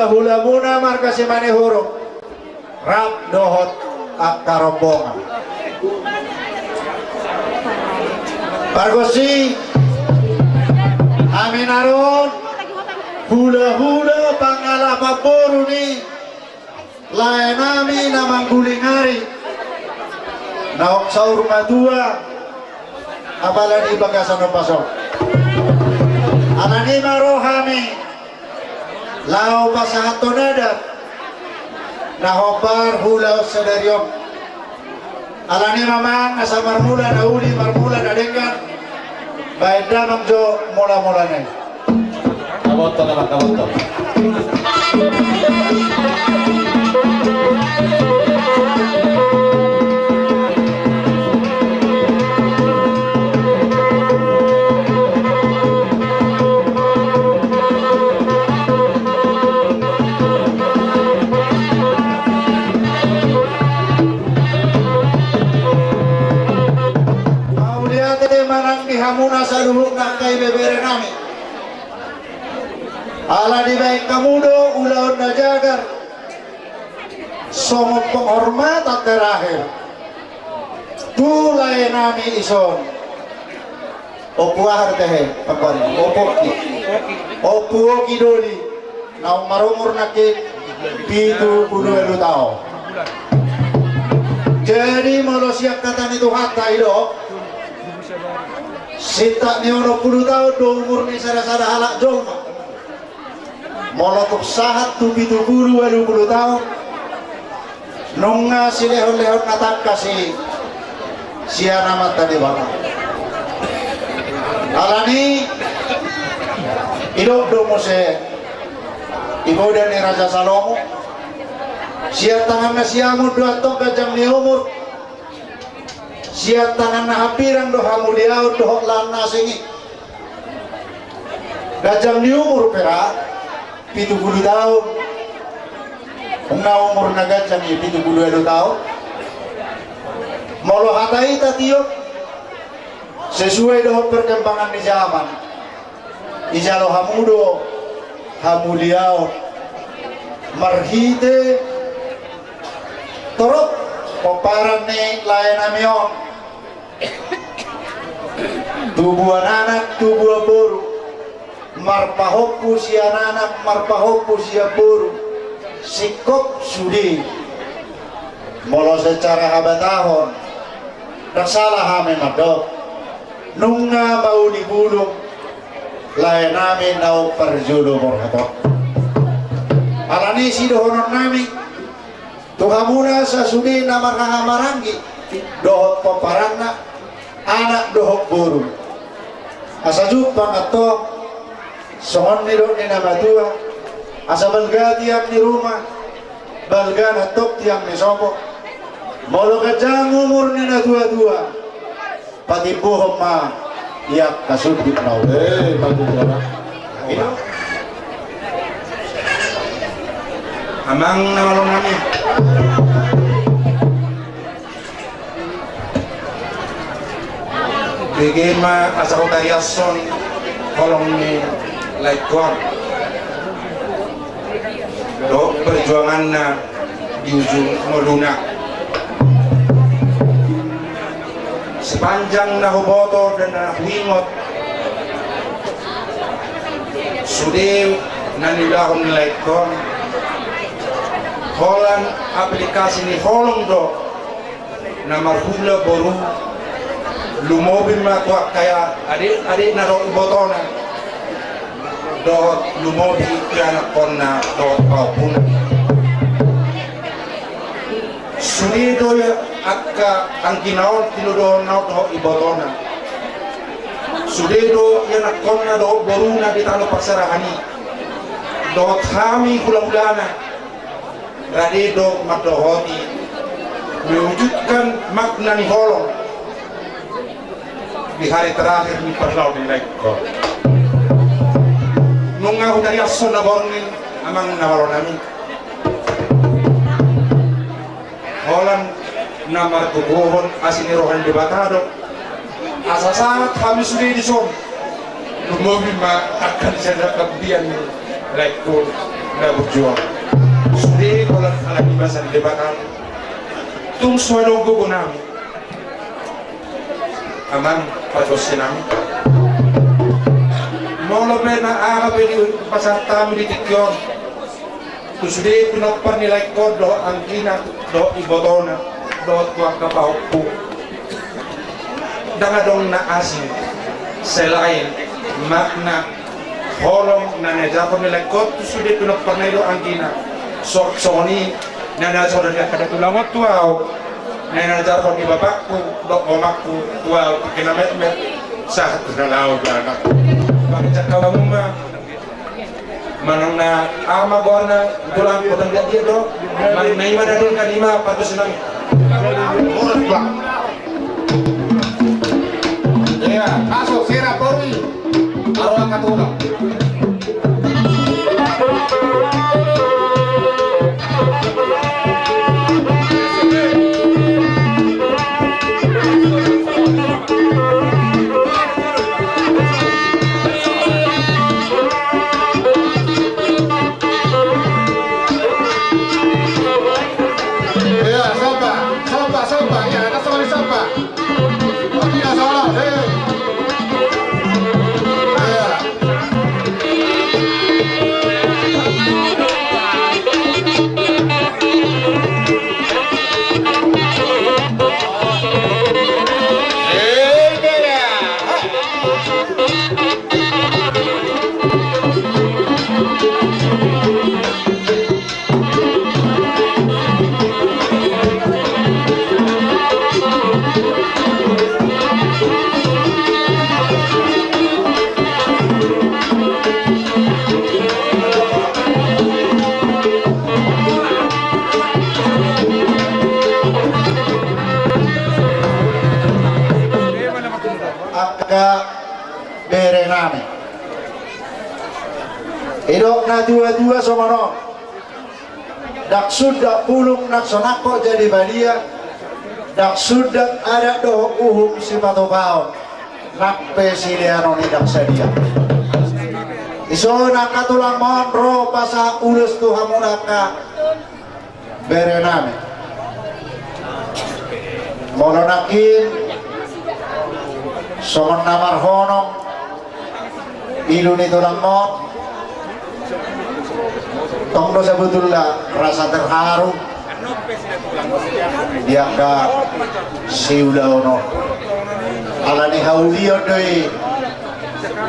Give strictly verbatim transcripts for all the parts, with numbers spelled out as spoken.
Hulamuna marga Simanihuruk rap dohot angka rombongan. Pargonsi, hami na ro on hulahula pangalaman boru ni laenami na mangguling ari, naung saur matua, apala di bagasan ombas on. Alani ma ro hami laho pasahathon adat na hombar ulaon sadari on. Alani ma amang, asa marmula na uli, marmula na denggan, baen damang jo mula-mulana i. Taboto, taboto, taboto. Mauliate ma nang di hamuna saluhutna angka ibeberenami. Ala dibaen hamu do ulaon na jagar songon penghormatan terakhir tu laenami ison. Ompu aha do tehe, panggoari? Ompu Oki. Ompu Oki Doli, naung marumur nangkin pitu pulu ualu taon. Jadi molo sian hata ni Tuhanta i do, sintak ni onom pulu taon do umur ni sada-sada halak jolma. Molo tung sahat tu pitu pulu ualu pulu taon, nunga silehon-lehonna tangkas i sian Amanta Debata. Alani i, didok do muse iboda ni Raja Salomo, sian tangan na siamun do antong ganjang ni umur, sian tangan na hambirang do hamuliaon dohot laan na asing i. Ganjang ni umur pe ra pitu pulu taon. Nunga umur na ganjang i pitu pulu ualu taon. Molo hata i tatiop sesuai dohot perkembangan ni zaman, dijalo hamu do hamuliaon marhite torop pomparan ni laenami on. Tubuan anak, tubuan boru, marpahompu sian anak, marpahompu sian boru, singkop sude. Molo secara habatahon, ndang sala hami mandok, nunga mauli bulung laenami naung parjolo borhat on. Alani i sidohononnami tu hamuna sasude na marhahamaranggi dohot pomparanna, anak dohot boru. Asa jumpang antong songon nidok ni na matua, asa balga tiang ni ruma, balga nantong tiang ni sopo. Molo ganjang umur ni na tua-tua, patimbohon ma i angka sundut na uli. Eh, patimbohon. Amang na malonami. Bege ma asa hutariashon holong ni laengkon dohot perjuanganna di ujung ngoluna. Sepanjang na huboto dan na huingot, sude na niulahon ni laengkon holan aplikasi ni holong do na marhula boru, lumobi ma tu angka adek-adekna dohot ibotona, dohot lumobi tu anakkonna dohot pahompuna. Sude do angka anggina on tinodohonna on dohot ibotona. Sude do ianakkonna dohot boruna di tano parserahan i. Dohot hami hulahulana, rade do mandohoti mewujudkan makna ni holong di hari terakhir ni parlaon ni laengkon. Nunga hutariashon na borngin, amang na malonami. Holan na margogohon asi ni roha ni Debata do asa sahat hami sude dison. Lumobi ma angka na sian rap panggabean ni laengkon. Na burju on. Sude holan ala ni basa ni Debata. Tung so adong gogo nami. Amang, patonsi nami. Molo pe na aha pe dipasahat hami di tingki on. Tu sude pinompar ni laengkon dohot anggina, dohot ibotona, dohot tu angka pahompu. Ndang adong na asing selain makna holong na niajarhon ni laengkon tu sude pinomparna i dohot anggina. So, songon i na niajarhon ni angka tulang on tu ahu, na niajarhon ni bapakku dohot omakku tu ahu, tingki na metmet sahat tu na laho tu anak. Mangejak hamu ma. Manang na aha ma goarna, tulang, godang dia dia do. Manang na i ma na denggan, i ma patonsi nami. Horas, Bang. Iya, masuk, sirap, Polri. Aro angkat tulang. Iya, sopa, sopa, sopa, iya, ada soal sopa. Iya, soal, iya. Iya. Angka bere nami. Didok na tua-tua songon on. Ndang sundat bulung na so nangkok jadi badia, ndang sundat adat dohot uhum sipatupaon, nang pe sileanon i ndang sadia. Dison angka tulang ma on ro pasahat ulos tu hamu angka bere nami. Molo nangkin songon na marhonong ilu ni tulang ma on, tong do sabotulna rasa terharu di angka siulaon on. Ala ni haulion do i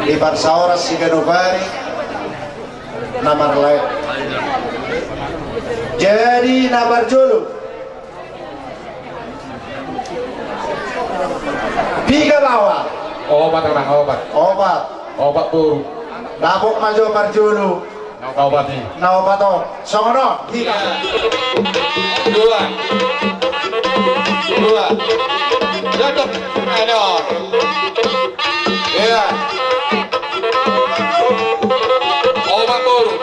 di parsaoran siganup ari na marlae. Jadi na parjolo, piga baoa? Opat, Amang, opat. Opat. Opat boru. Dapot ma jo parjolo na opat i. Na opat on. Songon on. Piga? Dua. Dua. Dua. Aduh. Iya. Opat boru.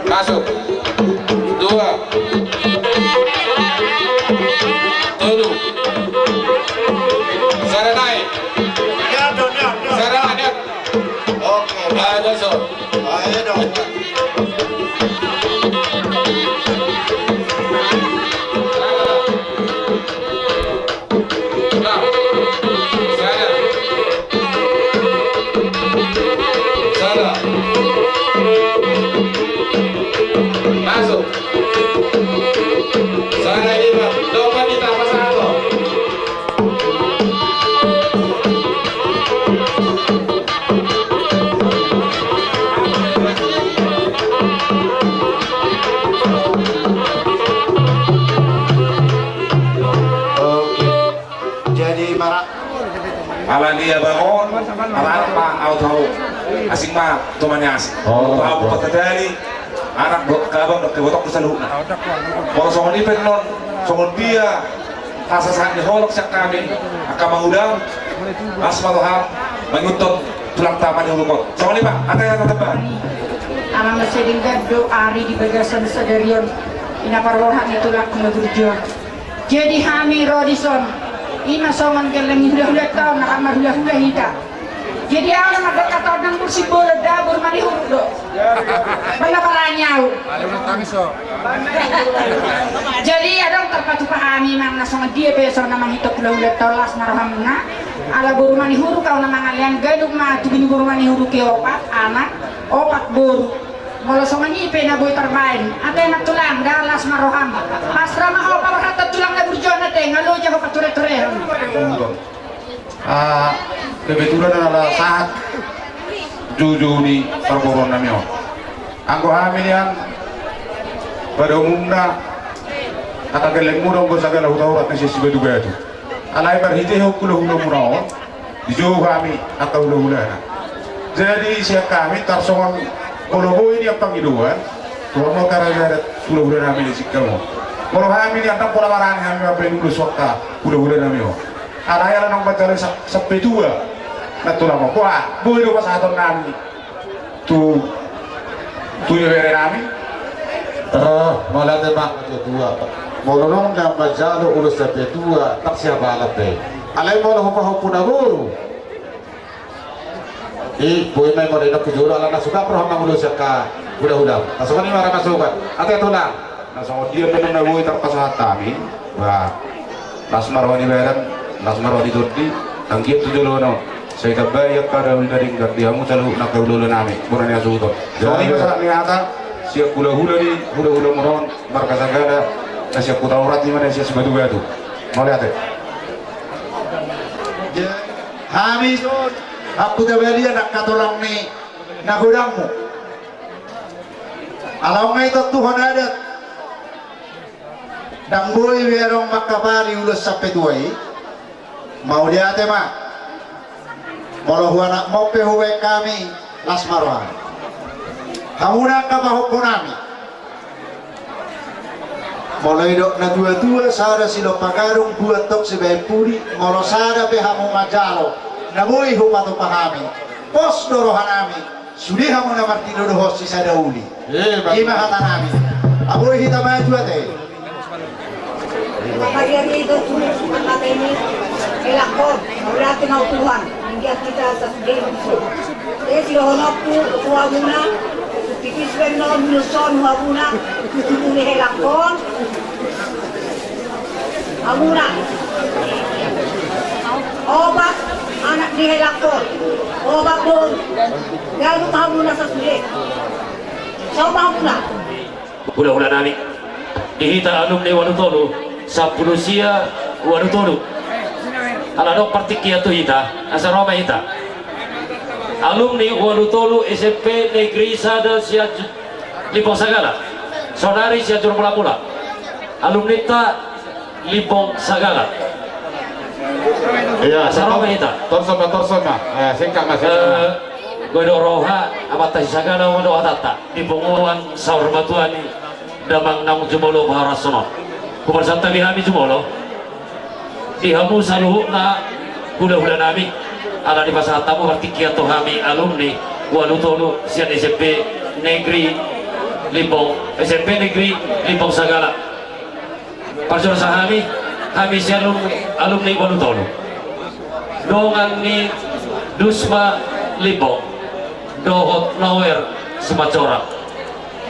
Masuk. Dua. Tolu. Sada naik. Sada naik. Oke. Ayo, so. Ayo dong. Nah, sada. Sada. Masuk. Sada lima. Coba kita pasangan lo. Oke. Jadi mara. Ala ni abang on, ala anak ma au tahu. Asing ma tumannya asing. Oh, tahu betul. Patadali, anak do, kabang do, kebotok do saluhutna. Molo songon i pe annon, songon dia, asa sahat ni holong sian hami, angka mangudam, las ma roham, mangihuthon tulang tama ni huruk on. Songon i ma, ate, ate, ate. Ala na sedenggan do ari di bagasan sadari on, i na parrohami tulang na burju on. Jadi hami ro dison, i ma songon gelleng ni hulahulanta on, na marhulahula hita. Jadi ala na mandok hata on, nang mursi bola da boru manihuruk do. Bala barani au. Jadi adong tarpatupa hami, nang na songon dia pe songon na mangihuthon hulahulanta on, las ma rohamuna. Ala boru manihuruk au na mangalean, ganup ma tubu ni boru manihuruk i, opat anak, opat boru. Molo songon i pe na boi tarbaen, ate nang tulang, da las ma roham. Pasrah ma ho paborhathon tulang na burju on, ate, nga loja ho patureturehon. Ah, kebetulan ala sahat joujou ni parboruon nami on. Anggo hami nian, pada umumna, angka gellengmuna on do sagala hutaurat na sian sibatubatu. Alai marhitehon hulahulamuna on, dijou hami angka hulahulana. Jadi sian hami tarsongon molo boi nian pangidoan, tu hamu angka raja adat hulahula nami na singkop on. Molo hami nian ndang pola barani hami mambaen ulos tu angka hulahula nami on. Alai ala naung manjalo sa-, sampe tua. Na tulang on, boha, boi do pasahaton nami tu, tu ibebere nami. Tero, mauliate ma tu tua. Molo naung na manjalo ulos sampe tua, ndang siabalan be. Alai molo hupahompuna boru, i boi ma i molo inang tu jolo, ala na suka roham mangulosi angka hulahula. Tarsongon i ma ra masukan. Ate tulang. Na songon dia pe na boi tarpasahat hami, ba, las ma roha ni badan, las ma roha ni tondi, anggiat tu joloan on sai tambai angka dalan na denggan di hamu saluhutna angka hulahula nami bona ni hasuhuton. Songon i ma sahat ni hata sian hulahula ni hulahulamuna on, marga Sagala, na sian Hutaurat i ma na sian Sibatubatu. Mauliate. Hami, Ampu Tabadia, angka tulang ni na godangmu. Ala on nga itontuhon adat. Ndang boi be adong mangkapali ulos sampe tua i. Mauliate ma. Molo hu anakmu pe hubaen hami, las ma roha. Hamuna angka pahompu nami. Molo didok na tuatua, sada silompa gadung, dua tong sibaen pudi, molo sada pe hamu manjalo, na boi hupatupa hami. Pos do roha nami. Sude hamu na martinodohon sisada uli. Eh, bagus. I ma hata nami. Boi hita maju ate. Hela on, mauliate ma tu Tuhan. Anggiat hita sasude. Eh, sidohononku tu hamuna, tu pipis pe on, minum son hamuna, tu tubu ni hela on. Hamuna. Opat anak ni hela on. Opat boru. Ganup hamuna sasude. Sauma hamuna. Hulahula nami. Di hita alumni ualu tolu, sampulu sia ualu tolu. Ala adong partingkian tu hita, asa ro ma hita. Alumni ualu tolu S M P Negeri Sada Sianjur. Limbong Sagala. Saonari Sianjur Mulamula. Alumninta Limbong Sagala. Iya, asa ro ma hita. Torson ma, torson ma. Eh, singkat ma, singkat ma. Eh, boi do roha, amanta si Sagala, boi do hatanta. Di punguan saur matua ni damang naung jumolo pahorason on. Hupasantabi hami jumolo. Di hamu saluhutna hulahula nami, ala dipasahat hamu partingkian tu hami alumni Walu tolu sian S M P Negeri Limbong, S M P Negeri Limbong Sagala. Parjolo sa hami, hami sian alum-, alumni walu tolu. Dongan ni Dusma Limbong dohot Nawer Simanjorang,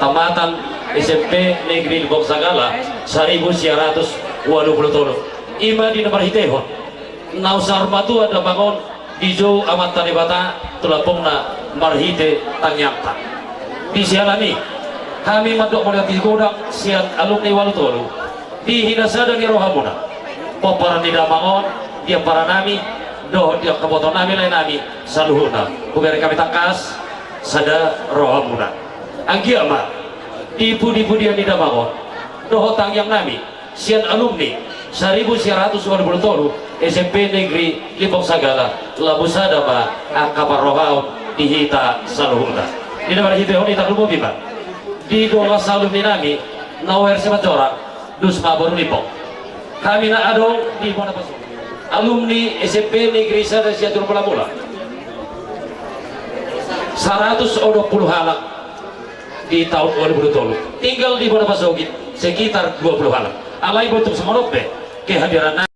tamatan S M P Negeri Limbong Sagala saribu sia ratus walu pulu tolu. Ima di na marhitehon na saur matua damang on dijou Amanta Debata tu lambungna marhite tangiangta. Di siala ni i, hami mandok mauliate godang sian alumni walu tolu di hinasada ni rohamuna, pomparan ni damang on, di amparanami dohot di angka botonami, laenami saluhutna. Hubereng hami tangkas sada rohamuna. Anggiat ma di pudipudian ni damang on dohot tangiangnami sian alumni saribu sia ratus walu pulu tolu S M P Negeri Limbong Sagala, labu sada ma angka parrohaon di hita saluhutna. Di na marhitehon i tarlumobi ma di dongan saalumninami Nawer Simanjorang, Dusma boru Limbong. Hami na adong di bona pasogit, alumni S M P Negeri sada Sianjur Mulamula, saratus onom pulu halak di taon walu pulu tolu. Tinggal di bona pasogit sekitar dua pulu halak. Alai botuk songon on pe kehadiranna